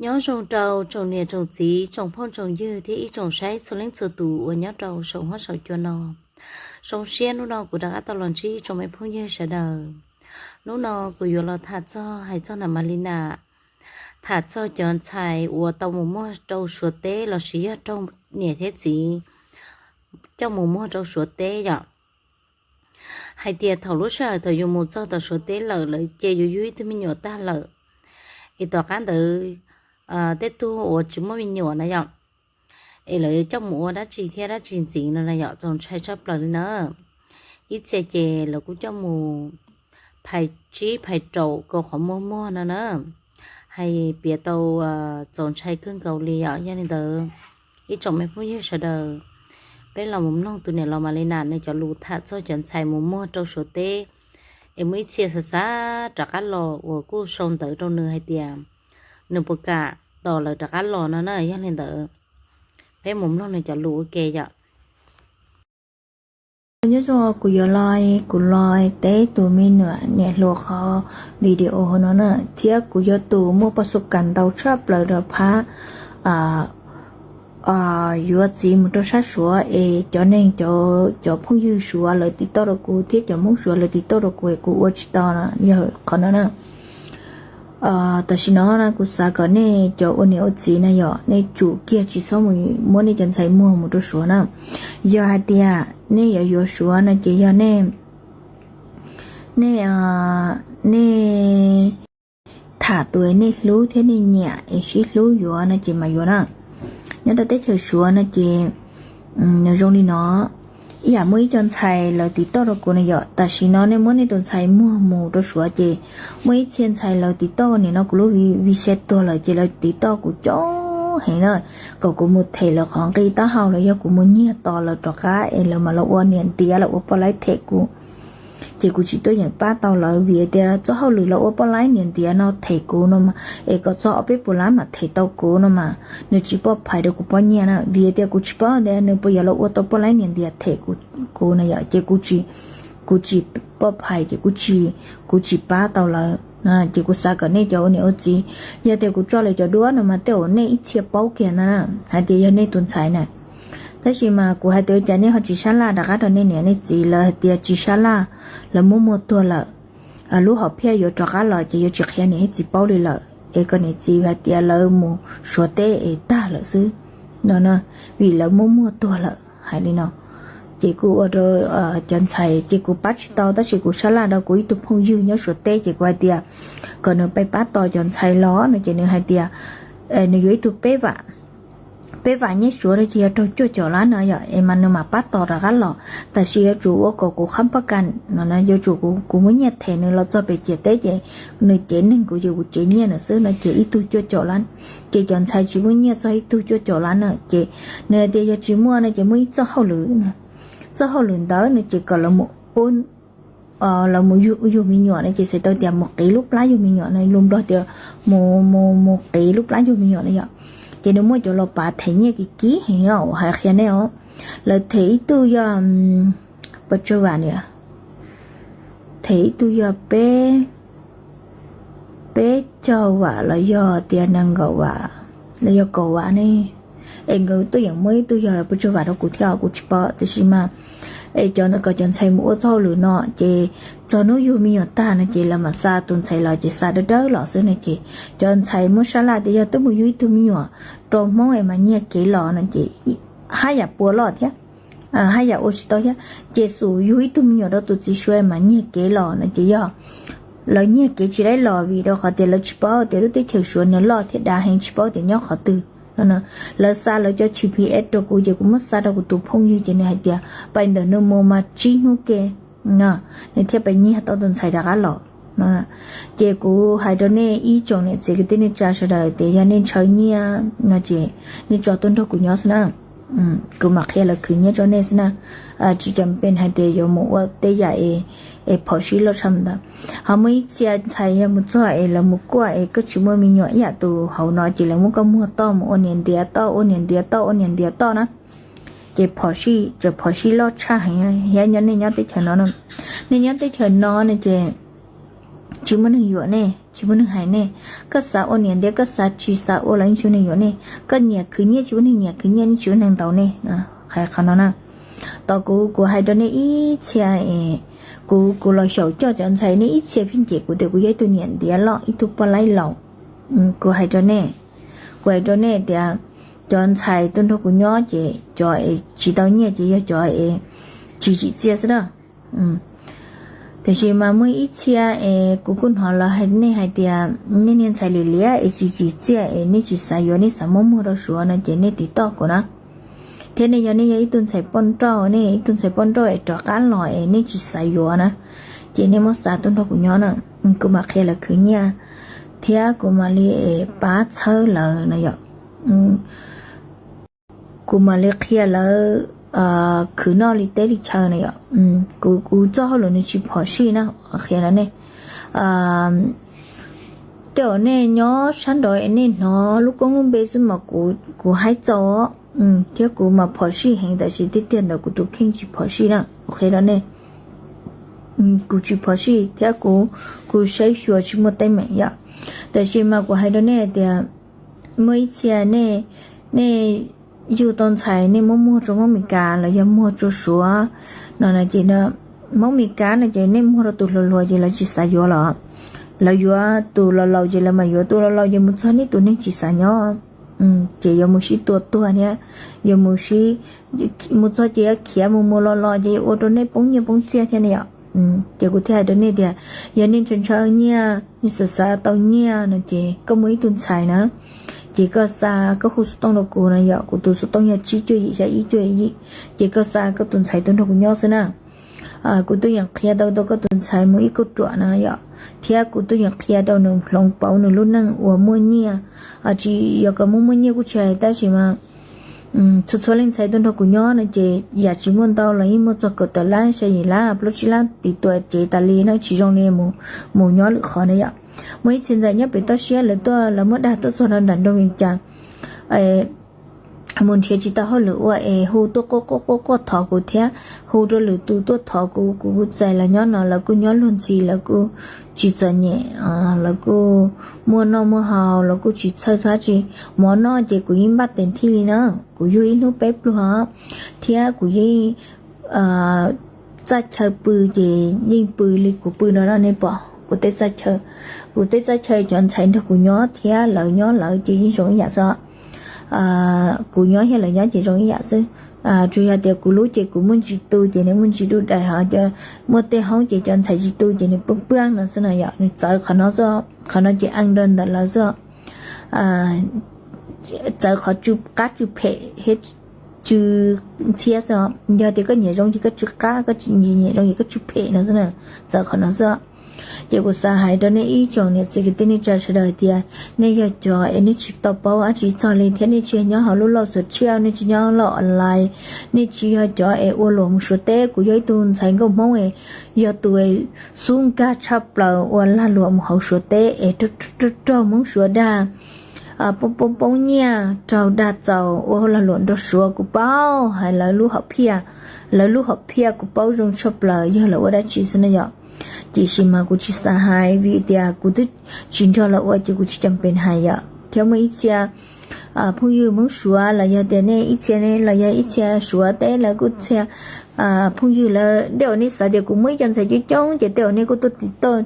Nyob zoo rau tsoom niam tsoom txiv, tsoom phooj tsoom ywg thiab ib tsoom saib txhua leej txhua tus uas nyob rau saum huab saum cua no. Zoo siab hnub no kuv rov qab tau los ntsib tsoom me phooj ywg sawv daws. Hnub no kuv yuav los tham txog hais txog Nas Mas Li Nas, tham txog cov ntxhais uas tau mus muag rau Suav teb lossis yog raug niam thiab txiv coj mus muag rau Suav teb yom. Hais tias thaum lub sij hawm thaum yus mus txog tom Suav teb lawm, lawv ces yus yug ib tug me nyuam tag lawm, es tom qab ntawd tej tug uas tsis muaj me nyuam na yom, es lawv coj mus ua dab tsi thiab dab tsi ntxiv no na yom, txaus ntshai tshaj plaws li na. Ib txhia ces lawv kuj coj mus phais tsib phais raum kaus qhov muag muag no na, hais piav tau txaus ntshai kawg nkaus li yom. Yog li ntawd, ib tsoom me phooj ywg sawv daws, peb los mus mloog tus niam laus Mas Li Nas nws cov lus tham txog cov ntxhais mus muag rau Suav teb, es muaj ib txhia xav xav rov qab los uas kuj sau ntawv rau nws hais tias nws puas kam tos lawv rov qab los no na. Yog li ntawd, peb mus mloog nws cov lus ua ke yom. Nyob zoo, kuv yuav los, kuv los teb tus me nyuam niam hluas qhov video no na, thiab kuv yog tus muaj pov xu kam ntau tshaj plaws rau phab yuav txiv mus rau sab Suav es cov neeg, cov phooj ywg Suav lawv tiv toj rau kuv thiab cov Hmoob Suav lawv tiv toj rau kuv es kuv ua tsis tau no yog qhov no na. Tam sim no na kuv xav kom nej cov ua niam ua txiv na yom, nej tsum kiag tsis txhob mus muab nej cov ntxhais muag mus rau Suav na. Yog hais tias nej yuav yuav Suav no ces yog nej, nej, nej tham tus nej hlub thiab nej nyiam es sib hlub yuav no ces mam yuav na. Nyob rau teb chaws Suav no ces nws zoo li no, ib yam muaj ib co ntxhais lawv tiv toj rau kuv na yom. Tam sim no nej muab nej tus ntxhais muag mus rau Suav ces muaj ib txhia ntxhais lawv tiv toj, nim no kuv lub vi, vi xe tuag lawm ces lawv tiv toj kuv coob heev na, kom kuv mus them lawv qhov nqi taub hau los yog kuv mus nyiag tos lawv rov qab es lawv mam los ua niam ntiav los ua poj laib them kuv. Ces kuv tsis tuaj yeem pab tau lawv vim tias txoj hauj lwm los ua poj laib niam ntiav no them kuv no es kom txog ob peb puas lab mam them tau kuv no mas nws tsis poj phais rau kuv poj nyiaj na. Vim tias kuv tsis paub tias nws puas yuav los ua tau poj laib niam ntiav them kuv na yom, ces kuv tsis poj phais ces kuv tsis, kuv tsis pab tau lawv. Ces kuv xav kom nej cov ua niam ua txiv, yog tias kuv tso lawv cov duab no mas tej zaum nej ib txhia paub kiag na hais tias yog nej tus ntxhais na. Tab sis mas kuv hais tias ua cas nej ho tsis sab laj rov qab rau nej niam nej txiv, lawv hais tias tsis sab laj, lawv muab muag tuag lawm, lub hom phiaj yuav rov qab los ces yuav tsis qhia niam thiab txiv paub li lawm es kom niam txiv hais tias lawv mus Suav teb es tag lawm xwb no, vim lawv muab muag tuag lawm hais li no. Ces kuv ua rau cov ntxhais ces kuv pab tsis tau, tab sis kuv sab laj rau kuv ib tug phooj ywg nyob Suav teb ces kuv hais tias kom nws pab tos cov ntxhais los no ces nws hais tias nws yuav ib tug peb vam, peb vam nyiaj Suav no ces yog raug cuaj caum lab no yom, es mas nws mam pab tos rov qab los. Tab sis yuav tsum ua kom kuv qhab pab ka no, yuav tsum kuv muab nyiaj them nws los txog pem ciam teb ces nws cev neeg kuv ces kuv cev nyiaj nws xwb no ces ib tug cuaj caum lab. Ces cov ntxhais tsis muaj nyiaj txog ib tug cuaj caum lab na ces nws hais tias yog tsis muaj no ces muaj ib txoj hauj lwm, txoj hauj lwm ntawd no ces kom lawv mus ua, lawv mus yug me nyuam no ces txhais tau tias mus qiv lub plab yug me nyuam no, lus Nplog tias mus, mus qiv lub plab yug me nyuam no yom. Ces nws muaj cov los pav them nyiaj kiv kiv heev os, hais qhia nej os. Lawv them ib tug yog pes tsawg vam ni, them ib tug yog peb, peb caug vam los yog tias nees nkaum vam los yog kaum vam ne. Es nkawd tuaj yeem muab ib tug yog pes tsawg vam rau kuv thiab kuv tsis paub, tiam sis mas es cov ntawd kom cov ntxhais mus ua txoj hauj lwm no ces txog hnub yug me nyuam tag no ces lawv mam xa tus ntxhais los ces xa dawb dawb los xwb no ces cov ntxhais muab sab laj tias yog twb mus yug ib tug me nyuam rau Hmoob es mas nyiag kev los no ces haj yam puas loj thiab, haj yam ua tsis tau thiab. Ces xub yug ib tug me nyuam rau tus txiv Suav mas nyiag kev los no ces yog lawv nyiag kev tsis laib los vim rau qhov tias lawv tsis paub tias lub teb chaws Suav nws loj thiab dav heev, tsis paub tias nyob qhov twg no. Lawv xa lawv cov G P S rau kuv ces kuv muab xa rau kuv tus phooj ywg ces nws hais tias pais ntawm nws mus mas tsib hnub ke no nws thiaj pais nyiag tau tus ntxhais rov qab los no. Ces kuv hais rau nej ib tsoom niam txiv kwv tij neej tsa sawv daws tias yog nej ntshaw nyiaj no ces nej tso tuaj nrog kuv nyob xwb na, kuv mam qhia lawv khwv nyiaj rau nej xwb na. Tsis tas pes hais tias yuav mus ua tej yam es phom sij loj tshaj ntawd. Ho muaj ib txhia ntxhais yog mus txog es lawv mus kuaj es koj tsis muaj me nyuam ib yam tus hauv no ces lawv muab koj muag toj mus ua niam ntiav toj, ua niam ntiav toj, ua niam ntiav toj na. Ces phom sij, tseem phom sij loj tshaj heev thiab nyob nej nyob teb chaws no, nej nyob teb chaws no no ces tsis muaj neeg yuam nej, tsis muaj neeg hais nej. Koj xav ua niam ntiav koj xav tsis xav ua los yeej tsis muaj neeg yuam nej. Koj nyiam khwv nyiaj tsis muaj neeg nyiam khwv nyiaj, yeej tsis muaj neeg ntaus nej. Hais qhov no na. Tos kuv, kuv hais rau nej ib txhia es, kuv, kuv los xyaum coj cov ntxhais, nej ib txhia pheej cem kuv tias kuv yog ib tug niam ntiav loj, ib tug poj laib laus. Kuv hais rau nej, kuv hais rau nej tias cov ntxhais tuaj nrog kuv nyob ces cov es tsis tau nyiaj ces yog cov es tsis tsim txiaj xwb na. Tiam sis mas muaj ib txhia es kuv kuj hnov lawv, nej hais tias nej niag ntxhais liam liam es tsis tsim txiaj es nej tsis xav yuav, nej xav muab muag rau Suav no ces nej tiv toj kuv na. Thiab nej yog, nej yog ib tug ntxhais poj nrauj, nej ib tug ntxhais poj nrauj es rov qab los es nej tsis xav yuav na, ces nej muab xa tuaj nrog kuv nyob na. Kuv mam qhia lawv khwv nyiaj thiab kuv mam li pab txhawb lawv no yom. Kuv mam li qhia lawv khwv noj li teb li chaw na yom. Kuv, kuv txoj hauj lwm nws tsis phom sij na, qhia rau nej. Tej uas nej nyob sab nraud es nej hnov lub koob lub npe xwb mas kuv, kuv haib txaus thiab kuv mas phom sij heev, tab sis tiag tiag ntawd kuv tus kheej tsis phom sij na, qhia rau nej. Kuv tsis phom sij thiab kuv, kuv saib xyuas tsis muaj teeb meem yom. Tab sis mas kuv hais rau nej tias muaj ib txhia nej, nej yug tau ntxhais nej muab muag rau Hmoob Mes Kas los yog muag rau Suav no na ces Hmoob Mes Kas no ces nej muag rau tus hluas hluas ces lawv tsis xav yuav los, lawv yuav tus laus laus ces lawv mam yuav, tus laus laus ces mus txog nej tus neeg tsis xav nyob ces yuav mus sib tua tuag thiab, yuav mus sib, mus txog ces yuav khiav mus mus los los ces yuav ua rau nej poob nyiaj poob txiaj thiab ne yom. Ces kuv thiaj hais rau nej tias yog nej ntshaw ntshaw nyiaj, nej xav xav tau nyiaj no ces koj muaj ib tug ntxhais na, ces koj xa koj hu xov tooj rau kuv no yom, kuv tus xov tooj yog tsib cuaj yim xya ib cuaj yim, ces koj xa koj tus ntxhais tuaj nrog kuv nyob xwb na. Kuv twb yeej qhia tau, tau koj tus ntxhais mus ib kauj ruam na yom, thiab kuv twb yeej qhia tau nws hloov pauv nws lub neej uas muaj nyiaj, tsis yog kom muaj, muaj nyiaj kuj tsis hais tab sis mas txhua txhua leej ntxhais tuaj nrog kuv nyob no ces yam tsis muaj ntau los yeej muaj txog kaum tawm lab xya yim lab plaub tsib lab tiv tuam cev tas li na, tsis zoo li mus nyob lwm qhov na yom. Muaj ib txhia ntxhais nyob pem toj siab lawv tuaj, lawv muab dag tuaj txog rau nram nroog Vias Cas, mus nrhiav tsis tau hauj lwm ua es hu tuaj quaj quaj quaj quaj thov kuv thiab, hu rau lwm tus tuaj thov kuv, kuv kuj txais lawv nyob no, lawv kuj nyob luag ntxhi, lawv kuj tsis txom nyem, lawv kuj muaj noj muaj haus, lawv kuj tsis txhawj txog dab tsi. Mov noj ces kuv yeej npaj tes thij li na, kuv yug ib hnub peb pluag thiab kuv yeej txaj chaw pw ces yeej pw li kuv pw no na, nej pom kuv tej txaj chaw, kuv tej txaj chaw cov ntxhais nrog kuv nyob thiab lawv nyob lawv ces yeej zoo ib yam xwb. Kuv nyob thiab lawv nyob ces zoo ib yam xwb. Tsuas yog tias kuv lub ces kuv muaj ntsis tu ces nws muaj ntsis dub dais, ho muaj tej hoob ces cov ntxhais tsis tu ces nws pwj pwj no xwb no yom, nws txawv qhov no xwb, qhov no ces ees rau ntawm lawv xwb. Txawv qhov tsw qab tsw phem thiab tsw ntxhiab xwb. Yog tias koj nyiam zoo ces koj tsw qab, koj tsis nyiam zoo ces koj tsw phem no xwb, txawv qhov no xwb. Ces kuv xav hais rau nej ib tsoom niam txiv kwv tij neej tsa sawv daws hais tias nej yog cov es nej tsis tau paub dab tsi txog li thiab nej tsis nyob hauv lub lauj txhua tshiab, nej tsis nyob lauj online, nej tsis yog cov es ua luam mus Suav teb. Kuv yog ib tug ntxhais nkauj Hmoob es yog tus xub nkag tshaj plaws ua lag luam mus hauv Suav teb es raug Hmoob Suav dag, poob poob poob nyiaj, raug dag txaus ua lag luam nrog Suav. Kuv paub hais lawv lub hom phiaj, lawv lub hom phiaj kuv paub zoo tshaj plaws yog lawv ua dab tsi xwb na yom. Tiam sis mas kuv tsis xav hais vim tias kuv twb tsis nrog lawv ua ces kuv tsis cam pes hais yom. Thiab muaj ib txhia phooj ywg Hmoob Suav los yog tias nej ib txhia ne los yog ib txhia Suav teb lawv kuj txhia phooj ywg lawv, tej uas nej xav tias kuv muaj ib co ntxhais coob coob ces tej uas nej kuj tuaj tiv tauj,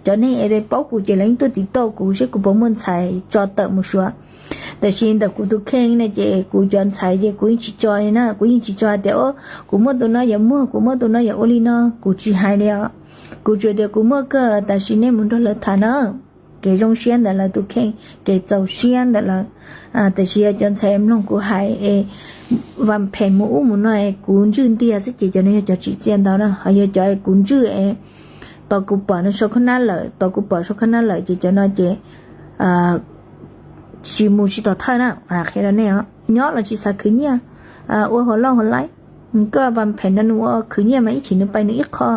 cov neeg es paub kuv ces lawv yeej tuaj tiv tauj kuv seb kuv puas muaj ntxhais tso tawm mus Suav. Tab sis ntawm kuv tus kheej ne ces kuv cov ntxhais ces kuv yeej tsis tso li na, kuv yeej tsis tso hais tias kuv muaj tus no yuav muag, kuv muaj tus no yuav ua li no, kuv tsis hais li os. Kuv tsuas tias kuv muaj kawg, tab sis nej mus nrog lawv tham na, kev zoo siab ntawm lawv tus kheej, kev txaus siab ntawm lawv. Tab sis yog cov ntxhais mloog kuv hais es vam phem mus ub mus no es kuv ntswj ntiag xwb ces cov no yog cov tsim txiaj ntau na, ho yog cov es kuv ntswj es tos kuv pom nws sau khab nab lawm, tos kuv pom sau khab nab lawm ces cov no ces tsis mus tsis tom thawj na. Qhia rau nej os, nyob los tsis xav khwv nyiaj, ua hauv lauj hauv laib, koj vam phem nrog nws ua khwv nyiaj mas ib chim nws pais nws ib qho.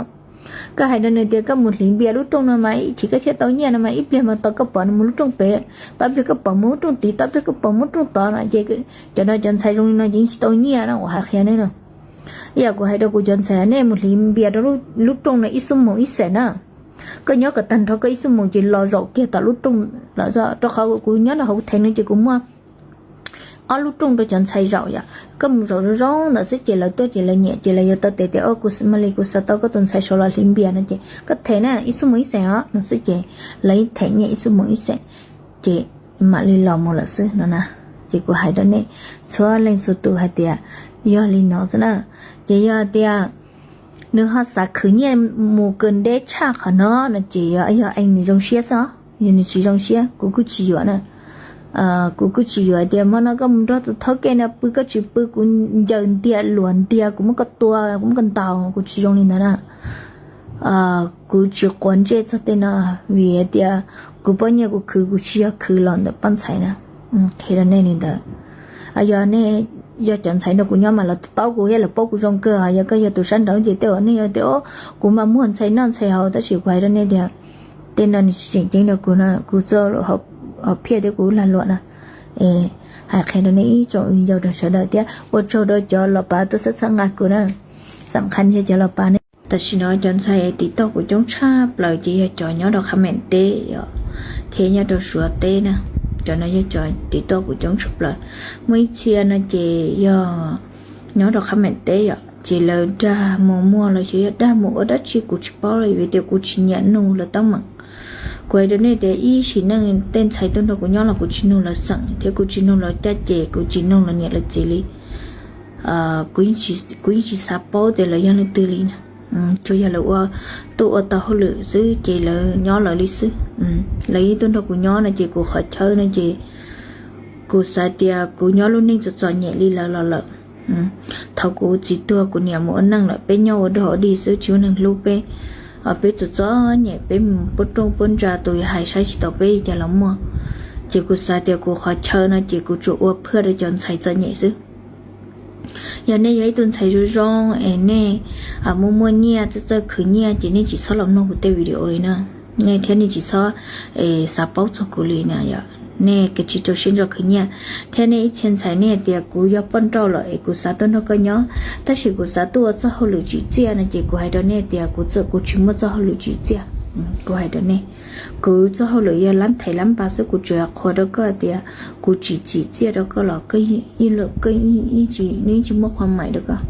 Koj hais rau nws tias koj mus hliv npias lub rooj no mas ib chim koj thiaj tau nyiaj no mas ib pliag mas tos koj pom nws mus lub rooj pem, tau pliag koj pom mus lub rooj tid, tau pliag koj pom mus lub rooj tod no ces cov no cov ntxhais zoo li no ces yeej tsis tau nyiaj na, kuv hais qhia nej no. Ib yam kuv hais rau kuv cov ntxhais, nej mus hliv npias rau lub rooj no ib xuab moos ib xees na, Koj nyob kom tag nrho koj ib xuab moos ces los zaum kiag tom lub rooj lawm, rau qhov kuv nyob rau hauv kuv thev no ces kuv muaj ob lub rooj rau cov ntxhais zaum yom. Koj mus zaum zoo zoo ntawm xwb ces lawv tuaj ces lawv nyiam ces lawv yuav tau tes tias, o, kuv mam li kuv xav tau koj tus ntxhais saud los hliv npias no ces koj them na, ib xuab moos ib xees os no xwb ces lawv them nyiaj ib xuab moos ib xees ces mam li los mus lawm xwb no na. Ces kuv hais rau nej txhua leej txhua tus hais tias yog li no xwb na. Ces yog tias nws ho xav khwv nyiaj mus kawg ntev tshaj qhov no no ces yog, yog nws zoo siab xwb os, yog nws tsis zoo siab kuv kuj tsis yuam na. Kuv kuj tsis yuam tias hmo no koj mus nrog tus thawj kev no pw koj tsis pw, kuv ncaws ntiag luag ntiag, kuv muab koj tua, kuv muab koj ntaus, kuv tsis zoo li ntawd na. Kuv tsis quav ntsej txog tej no, vim tias kuv poj niam kuv khwv kuv tsis yog khwv los ntawm poj ntxhais na. Qhia rau nej li ntawd. Yog nej yog cov ntxhais nrog kuv nyob mas lawv to taub kuv thiab lawv paub kuv zoo kawg. Yog koj yog tus sab nraud ces tej uas nej yuav tias, o, kuv mas muaj ntxhais noj ntxhais haus, tab sis kuv hais rau nej tias tej no nws tsis tseem ceeb rau kuv no, kuv txoj hom phiaj thiab kuv lag luam na. Hais qhia rau nej ib tsoom viv ncaus rau sawv daws thiab ua tsaug rau cov los pav tuaj txhawb txhawb nqa kuv na. Xam qha yog cov los pav ne. Tam sim no cov ntxhais tiv tauj kuv coob tshaj plaws ces yog cov nyob rau Qhab Meem teb thiab nyob rau Suav teb na. Cov no yog cov tiv tauj kuv coob tshaj plaws. Muaj ib txhia no ces yog nyob rau Qhab Meem teb yom, ces lawv dag mus muag los sis yog dag mus ua dab tsi kuv tsis paub li, vim tias kuv tsis nyiam nug lawv teeb meem. Kuv hais rau nej tias ib sim neej tej ntxhais tuaj nrog kuv nyob los kuv tsis nug lawv xeem thiab kuv tsis nug lawv caj ces, kuv tsis nug lawv niam lawv txiv li. Kuv yeej tsis xav paub tias lawv yog leej twg li na. Tsuas yog lawv ua, tuaj ua tau hauj lwm xwb ces lawv nyob lawv li xwb. Lawv yeej tuaj nrog kuv nyob no ces kuv qhov chaw no ces kuv xav tias kuv nyob lub neej txom txom nyem li lawv los lawm. Thaum kuv txiv tuag kuv niam mus ua neej lawm, peb nyob ua dog ua dig xwb tsis muaj neeg hlub peb. Peb txom txom nyem, peb mus puab rooj puab ntsa tus hais saib tsis taus peb cas los muaj. Ces kuv xav tias kuv qhov chaw no ces kuv tsuas ua phaj rau cov ntxhais txom nyem xwb. Yog nej yog ib tug ntxhais zoo zoo es nej muaj muaj nyiaj, txawj txawj khwv nyiaj ces nej tsis txhob los mloog kuv tej video li na. Nej thiab nej tsis txhob xav paub txog kuv li na yom. Nej kav tsij rau siab ntso khwv nyiaj. Thiab nej ib txhia ntxhais nej hais tias kuv yog poj nrauj lawm es kuv xav tuaj nrog koj nyob, tab sis kuv xav tuaj ua txoj hauj lwm tsim txiaj no ces kuv hais rau nej tias kuv txawm kuv tsis muaj txoj hauj lwm tsim txiaj. Kuv hais rau nej, kuv txoj hauj lwm yog lab thaiv lab npas xwb, kuv tsuas qhuas rau koj tias kuv tsis tsim txiaj rau koj los koj, koj yeej tsis muaj qhua maim rau koj.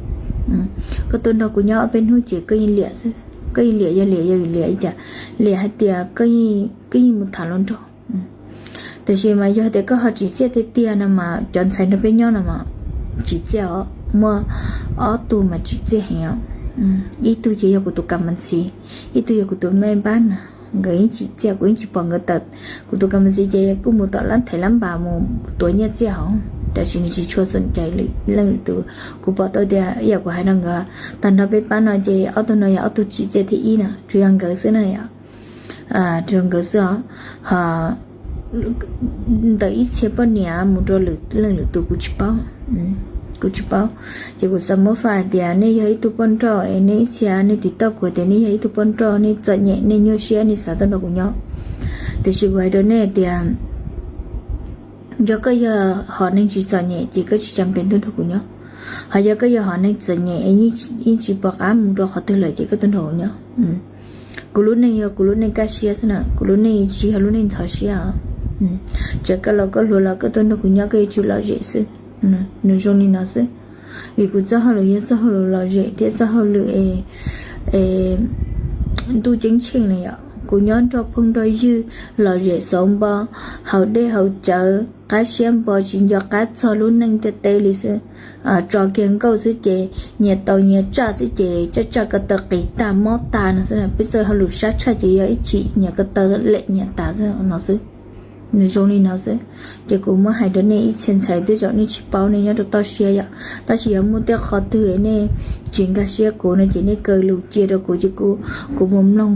Koj tuaj nrog kuv nyob ob peb hnub ces koj yeej liam xwb, koj yeej liam, yog liam yog liam cas, liam hais tias koj yeej mus tham hluas nraug. Tiam sis mas yog tias koj ho tsim txiaj tiag tiag no mas cov ntxhais nrog peb nyob no mas tsim txiaj os, muaj ob tug mas tsim txiaj heev os. Ib tug ces yog kuv tus kas mas ntxhiv, ib tug yog kuv tus mej npab na. Nkawd yeej tsim txiaj, kuv yeej tsis pom nkawd tawm. Kuv tus kas mas ntxhiv ces kuj mus tom lab thaiv lab npas mus tuav nyiaj txiaj hauv, tab sis nws tsis tshua xom cai leej lwm tus. Kuv pom tau tias ib yam kuv hais rau nkawd, tag nrho peb pab no ces ob tug no yog ob tug tsim txiaj thib ib no, tsuas yog nkawd xwb na yom. Tsuas yog nkawd xwb os. Ho ntawm ib txhia poj niam mus rau leej lwm tus kuv tsis paub, kuv tsis paub. Ces kuv xav muab faj hais tias nej yog ib tug poj nrauj es nej ib txhia nej tiv tauj kuv tias nej yog ib tug poj nrauj, nej txom nyem, nej nyuaj siab, nej xav tuaj nrog kuv nyob. Tiam sis kuv hais rau nej tias yog koj yog hom neeg tsis txom nyem ces koj tsis cas pes tuaj nrog kuv nyob. Ho yog koj yog hom neeg txom nyem es yeej tsis pom qab mus rau qhov twg lawm ces koj tuaj nrog kuv nyob. Kuv lub neej yog kuv lub neej kaj siab xwb na, kuv lub neej tsis yog lub neej ntxhov siab os. Txawm koj laus koj hluas los koj tuaj nrog kuv nyob koj yuav tsum lom zem xwb. Nws zoo li no xwb. Vim kuv txoj hauj lwm yog txoj hauj lwm lom zem thiab txoj hauj lwm es ntuj ceeb tsheej na yom. Kuv nyob nrog phooj nrog ywg lom zem xauv npo, haus dej haus cawv qab siab npo tsis nco qab txog lub neej ntiaj teb li xwb. Tso kiag nkauj xwb ces nyias taus nyias tsaj xwb ces tsaj tsaj ko taw qis tag mob tag no xwb. Peb txoj hauj lwm sab tshaj ces yog ib chim nyias ko taw lem nyias tas xwb no xwb. Nws zoo li no xwb. Ces kuv muab hais rau nej ib txhia ntxhais tej zaum nej tsis paub nej nyob rau toj siab yom, tab sis yog muaj tej qhov twg nej tsis nkag siab kuv no ces nej kaw lus cia rau kuv ces kuv, kuv mus mloog.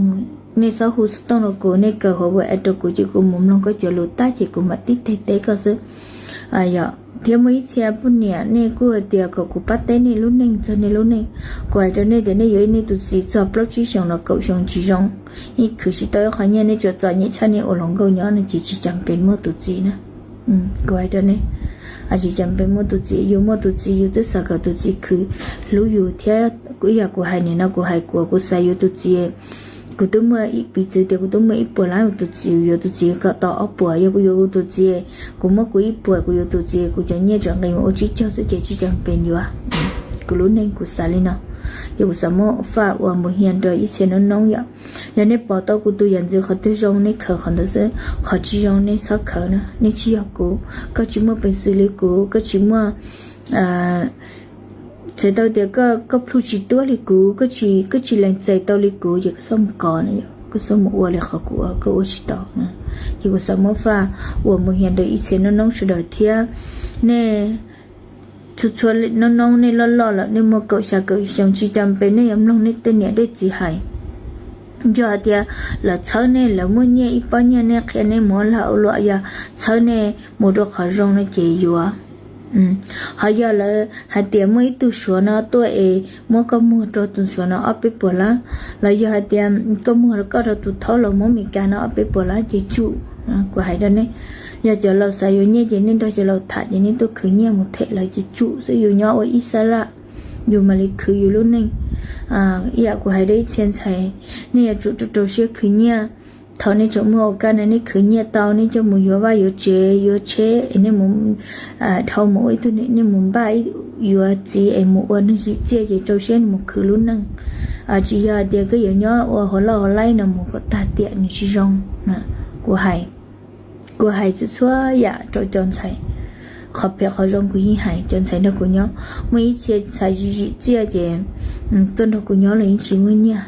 Nej txhob hu xov tooj rau kuv, nej kaw huv ua rau kuv ces kuv mus mloog koj cov lus tag ces kuv mam tib teg teb koj xwb. Yog thiab muaj ib txhia poj niam nej kuj hais tias kom kuv pab teb nej lub neej txog nej lub neej. Kuv hais rau nej tias nej yuav ib nej tus txiv txog plaub tsib xyoos los kaum xyoo tsis zoo, yeej khwv tsis tau ib qho nyiaj, nej tsuas txom nyem tshaj nej ua hluas nkauj nyob no ces tsis cas pes muaj tus txiv na. Kuv hais rau nej, tsis cas pes muaj tus txiv. Yus muaj tus txiv yus twb xav kom tus txiv khwv hlub yus thiab. Kuv yog kuv hais nim no kuv hais kuv, kuv xav yuav tus txiv Kuv twb muaj, piv txwv tias kuv twb muaj ib puas lab, tus txiv yuav tus txiv kom tau ob puas, yog kuv yuav kuv tus txiv, kuv muab kuv ib puas, kuv yuav tus txiv, kuv cov nyiaj tsuas nqis mus ua tsib caug xwb ces tsis tau pes yuav. Kuv lub neej kuv xav li no, ces kuv xav muab faj ua npus hias nrog ib txhia noob noob yom. Yog nej pom tau kuv tus yam ntxwv qhov twg zoo nej khaws qhov ntawd xwb, qhov tsis zoo nej txhob khaws na, nej tsis yog kuv, koj tsis muaj peev xwm li kuv, koj tsis muaj, txhais tau tias koj plhu tsis tuab li kuv, koj tsis lees txais tau li kuv ces koj txhob mus kov, koj txhob mus ua li qhov kuv ua, koj ua tsis tau. Ces kuv xav muab faj ua npus hias rau ib txhia noob noob sawv daws thiab. Nej txhua txhua noob noob nej loj loj lawm, nej muaj kaum xya kaum xyoo tsis tau pes nej yuav mloog nej tej niam tej txiv hais. Yog hais tias lawv txhawb nej, lawv muaj nyiaj ib pob nyiaj nej qhia nej mus ua lag ua luam, yog txhawb nej mus rau qhov zoo no ces yuav. Ho yog lawv hais tias muaj ib tug Suav no tuaj es muab koj muag rau tus Suav no ob peb puas lab, los yog hais tias koj muag rau koj rau tus thaub los muab Mes Kas no ob peb puas lab ces tsum. Kuv hais rau nej, yog cov laus xav yuav nyiaj ces nej nrog cov laus tham ces nej tuaj khwv nyiaj mus them lawv ces tsum xwb, yus nyob ua ib sab laj, yus mam li khwv yus lub neej. Ib yam kuv hais rau ib txhia ntxhais, nej yuav tsum rau rau siab khwv nyiaj. Thaum nej tseem muaj ua kaj no nej khwv nyiaj tau nej coj mus yuav vaj yuav tsev yuav tsheb es nej mus dhau mus ua ib tug, nej mus npaj yuav txiv es mus ua neeg tsim txiaj ces rau siab mus khwv lub neej. Tsis yog hais tias koj yuav nyob ua hauv loj hauv laib no mus kom tag tiam nws tsis zoo. Kuv hais, kuv hais txhua txhua yam rau cov ntxhais, qhov phem qhov zoo kuv yeej hais. Cov ntxhais nrog kuv nyob, muaj ib txhia ntxhais tsim txiaj ces tuaj nrog kuv nyob los yeej tsis muaj nyiaj.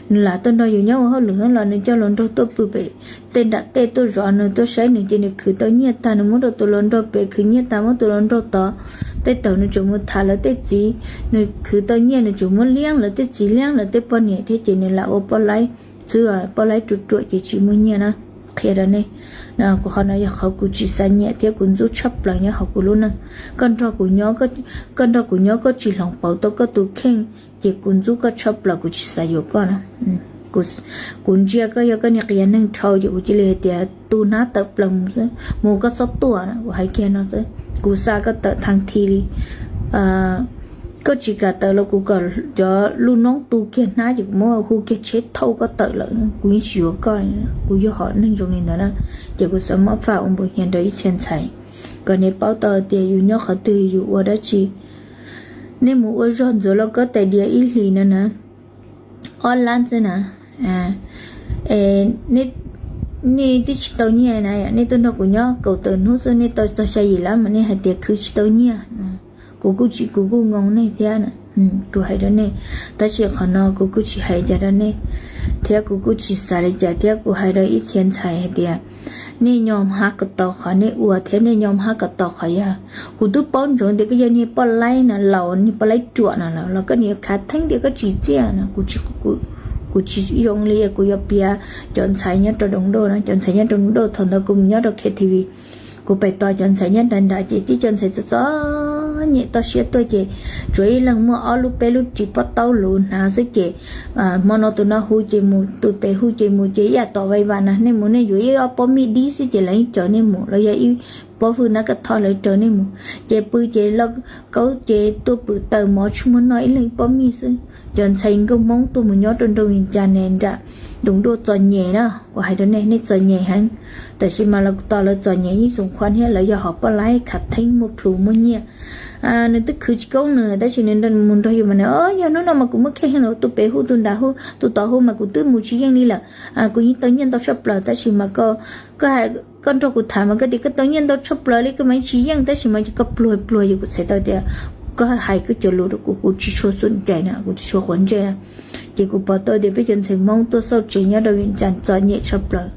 Nws lam tuaj nrog yus nyob ua hauj lwm los nws coj hluas nraug tuaj pw pem tej nram tej tuaj zov nws tuaj saib nws ces nws khwv tau nyiaj tag nws muab rau tus hluas nraug pem, khwv nyiaj tag muab tus hluas nraug tod. Tej thaum nws tseem mus tham lawv tej txiv, nws khwv tau nyiaj nws tseem muab liab lawv tej txiv liab lawv tej poj niam thiab ces nws lam ua poj laib xwb, poj laib ruam ruam ces tsis muaj nyiaj na. Qhia rau nej, kuv qhov no yog qhov kuv tsis xav nyiam thiab kuv ntxub tshaj plaws nyob hauv kuv lub neej. Koj nrog kuv nyob, koj nrog kuv nyob koj tsis hloov pauv tau koj tus kheej ces kuv ntxub koj tshaj plaws, kuv tsis xav yuav koj na. Kuv ntsia koj yog koj niag qias neeg dhau ces kuv cia li hais tias tu hnab tawm plaws mus xwb, mus koj txhob tuaj na, kuv hais kiag no xwb. Kuv xa koj tawm thaj thi li, koj tsis kam tawm los kuv kom cov lub noob tu kiag hnab ces kuv muab hu kiag tsheb thauj koj tawm lawm, kuv yeej tsis yuav koj. Kuv yog hom neeg zoo li ntawd na, ces kuv xav muab faj ua npus hias rau ib txhia ntxhais kom nej paub tau tias yus nyob qhov twg yus ua dab tsi. Nej mus ua zog ntxuav lauj kaub tais diav ib hlis no na, ob lab xwb na, nej twb tsis tau nyiaj na, nej tuaj nrog kuv nyob kaum tawm hnub xwb nej tau txog xya yim lab mas nej hais tias khwv tsis tau nyiaj. Kuv kuj tsis, kuv kuj ngoo nej thiab na. Kuv hais rau nej, tab sis qhov no kuv kuj tsis hais cas rau nej. Thiab kuv kuj tsis xav li cas thiab kuv hais rau ib txhia ntxhais hais tias nej nyo hab kom tau qhov nej ua thiab nej nyo hab kom tau qhov yog. Kuv twb paub ntsoov tias koj yog niag poj laib na, laus niag poj laib ruam na los koj niag khav theeb tias koj tsis txiaj no. Kuv tsis zoo li kuv yuav piav cov ntxhais nyob rau Doos Doj no, cov ntxhais nyob rau Doos Doj thaum ntawd kuv mus nyob rau K T V, kuv pem tos cov ntxhais nyob nrad nrad ces tib cov ntxhais txom txom nyem toj siab tuaj ces tsuas ib leeg muaj ob lub peb lub ris pob taub luv hnav xwb ces hmo no tus no hu ces mus, tus pem hu ces mus ces ib yam tom vai vas na, nej mus nej yuav ib ob pob mij dib xwb ces lawv yeej caw nej mus, los yog ib pob hwj nab kaj thoj lawv caw nej mus. Ces pw ces lauj kaub ces tuaj pwm taws mov tsis muaj noj ib leeg ib pob mij xwb. Cov ntxhais nkauj Hmoob tuaj mus nyob rau nroog Vias Cas ne nram Doos Doj txom nyem na, kuv hais rau nej, nej txom nyem heev. Tab sis mas los tos lawv txom nyem yeej xoom khuam thiab, lawv yog hom poj laib khav theeb muaj plhus muaj nyiaj. Nws twb khwv tsis koob nws tab sis nws mus nrog yus mas nws, yog hnub no mas kuv muab kheej los tus pem hu tus nrad hu tus tod hu mas kuv twb mus tsis yeej li lawm. Kuv yeej tau nyiaj ntau tshaj plaws tab sis mas koj, koj nrog kuv tham mas koj tias koj tau nyiaj ntau tshaj plaws li koj mas yeej tsis yeej tab sis mas koj pluag pluag ces kuv txhais tau tias koj hais koj cov lus rau kuv, kuv tsis tshua xom cai na, kuv tsis tshua quav ntsej na. Ces kuv pom tau tias peb cov ntxhais Hmoob tuaj xauj tsev nyob rau Vias Cas txom nyem tshaj plaws.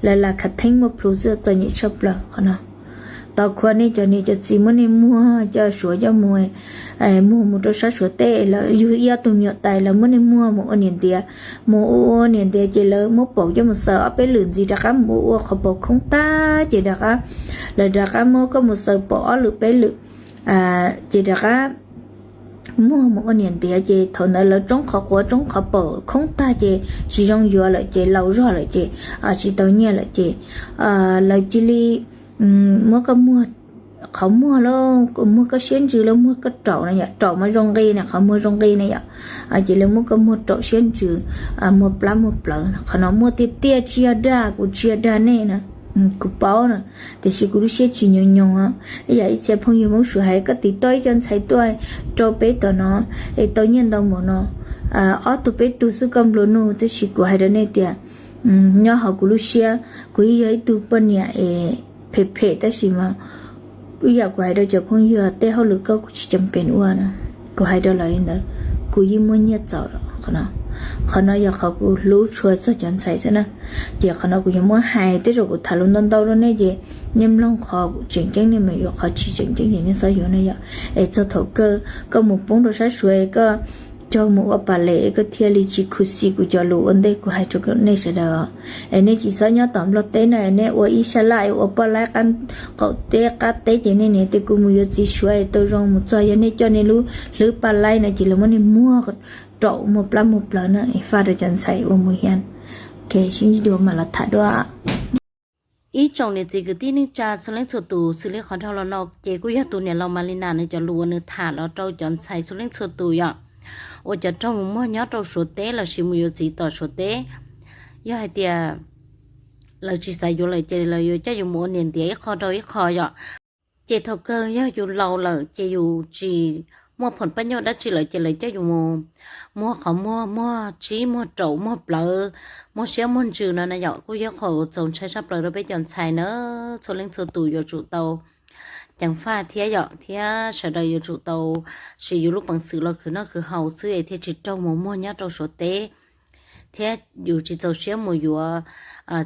Lawv lam khav theeb muaj plhus xwb, txom nyem tshaj plaws qhov no. Tos khuav nej cov niam cov txiv muab nej muag coj Suav coj mus, muag mus rau sab Suav teb lawm, yug ib ob tug me nyuam tais lawv muab nej muag mus ua niam ntiav, mus ua ua niam ntiav ces lawv muab paum coj mus xaws ob peb lwm ntxiv rov qab mus ua qhov paum khoob tag ces rov qab, lawv rov qab muab koj mus xaws paum ob lwm peb lwm, ces rov qab muag mus ua niam ntiav ces thaum ntawd lawv tsoob qhov quav tsoob qhov paum khoob tag ces tsis zoo yuav lawm ces laus zog lawm ces tsis tau nyiaj lawm ces lawv cia li muab koj muag qhov muag lawm, muag koj siab ntsws lawm, muag koj raum na yom, raum mas zoo nqi na, qhov muag zoo nqi na yom. Ces lawv muab koj muag raum siab ntsws, muag plab muag plawv, qhov no muaj tiag tiag, tsis yog dag, kuv tsis yog dag nej na, kuv paub na, tiam sis kuv lub siab tsis nyoos nyoos. Yam ib txhia phooj ywg Hmoob Suav hais koj tiv toj ib co ntxhais tuaj rau peb tom no es tau nyiaj ntau npaum no, ob tug peb tug xwb koj nplua nuj, tab sis kuv hais rau nej tias nyob hauv kuv lub siab, kuv yeej yog ib tug poj niam es phem phem tab sis mas ib yam kuv hais rau cov phooj ywg, tej hauj lwm koj kuv tsis cam pem ua na, kuv hais rau lawv li ntawd, kuv yeej muaj nyiaj txaus lawm. Qhov no yog qhov kuv hlub tshua txog cov ntxhais xwb na. Ces qhov no kuv yuav muab hais, tej zaum kuv tham lus ntau ntau rau nej ces nej mloog qhov tseem ceeb nej mam yuav, qhov tsis tseem ceeb ces nej txhob yuav na yom. Es txog thaum kawg koj mus poob rau sab Suav es koj cog mus ua pas les es koj thiaj li tsis khuv xim kuv cov lus ua ntej kuv hais rau nej sawv daws os. Es nej tsis txhob nyob tom Nplog teb na, es nej ua ib sab laj es ua poj laib qaum teb qab teb ces nej niam tias kuv mus yuav txiv Suav es tau zoo, mus txog yog nej coj nej lub hlwb paj laib no ces lawv muab nej muag raum muag plab muag plawv na, es faj rau cov ntxhais ua mus hiam. Sib ntsib dua mam los tham dua. Ib tsoom niam txiv kwv tij neej tsa txhua leej txhua tus, xws li qhov dhau los no ces kuj yog tus niam laus Malina nws cov lus uas nws tham los rau cov ntxhais txhua leej txhua tus yom, uas cov raug mus muag nyob rau Suav teb lossis mus yuav txiv tom Suav teb. Yog hais tias lawv tsis xav yuav lawm ces lawv yuav coj yus mus ua niam ntiav ib qho rau ib qho yom. Ces thaum kawg yog yus laus lawm ces yus tsis muaj phoom paj nyoj dab tsi lawm ces lawv coj yus mus muag qhov muag, muag tsib, muag raum, muag plawv, muag siab muag ntsws no na yom. Kuj yog qhov uas txaus ntshai tshaj plaws rau peb cov ntxhais na, txhua leej txhua tus yuav tsum tau ceev faj thiab yom, thiab sawv daws yuav tsum tau siv yus lub peev xwm los khwv noj khwv haus xwb es thiaj tsis raug mus muag nyob rau Suav teb. Thiab yus tsis txaus siab mus yuav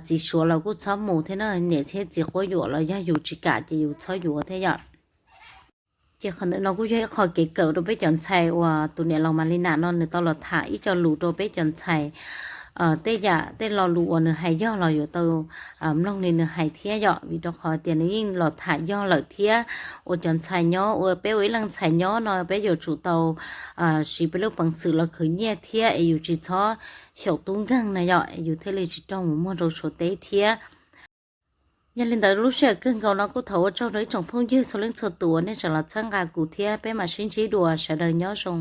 txiv Suav los kuj txhob mus thiab na, niam thiab txiv quab yuam los yog yus tsis kam ces yus txhob yuav thiab yom. Ces qhov ntawm no kuj yog ib qho kev kawm rau peb cov ntxhais uas tus niam laus Malina no nws tau los tham ib co lus rau peb cov ntxhais. Tej yam tej lo lus uas nws hais yog los yuav tau mloog li nws hais thiab yom, vim rau qhov tias nws yeej los tham yog lawm thiab. Ua cov ntxhais nyob, ua peb ua ib leej ntxhais nyob no peb yuav tsum tau siv peb lub peev xwm los khwv nyiaj thiab es yus tsis txhob xyaum tub nkeeg na yom, es yus thiaj li tsis raug mus muag rau Suav teb thiab. Yog li ntawd lub sij hawm kawg nkaus no kuj thov ua tsaug rau ib tsoom phooj ywg txhua leej txhua tus uas nej tseem los txhawb nqa kuv thiab, peb mam sib ntsib dua, sawv daws nyob zoo.